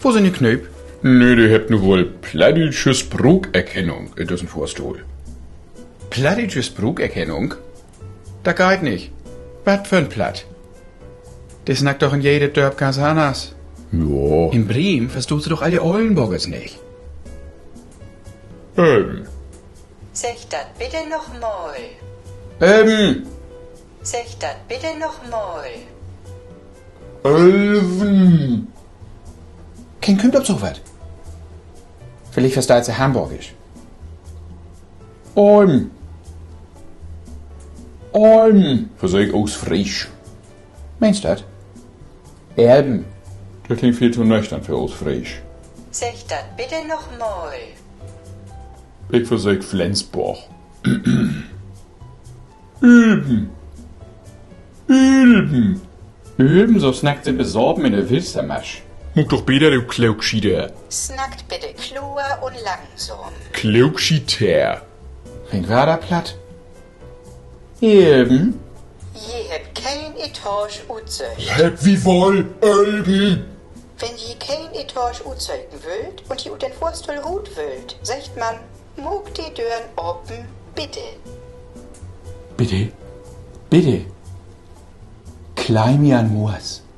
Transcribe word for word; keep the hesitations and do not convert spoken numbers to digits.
Wo sünd de Knööp? Nee, de hebbt nu woll plattdüütsche Spraakerkennung in düssen Fohrstohl. Plattdüütsche Spraakerkennung? Dat geiht nich. Wat för 'n Platt? De snackt doch in jede Dörp ganz anners. Ja. In Bremen verstaht se doch all de Ollenborgers nich. Ähm. Segg dat bitte noch mal. Ölven. Segg dat bitte noch mal. Ölven. Keen kümmt op so wat. Villicht versteiht se Hamborgisch. Olm. Olm. Versöök Oostfreesch. Meenst dat? Ölven. Dat klingt veel to nöchtern för Oostfreesch. Segg dat bitte noch mal. Ik versöök Flensborg. Ölven. Ölven. Ölven, so snackt se besapen in de Wilstermasch. Maak doch beter, du Klookschieter. Snackt bitte kloor un langsam. Klookschieter. Klingt wedder platt. Ölven. Ji hebbt keen Etaasch utsöcht. Hebbt wi woll, Ölven. Wenn ji keen Etaasch utsöken wüllt un ji ut den Fohrstohl rut wüllt, seggt man: Maakt de Dören open, bitte. Bitte? Bitte? Kleimian Moors.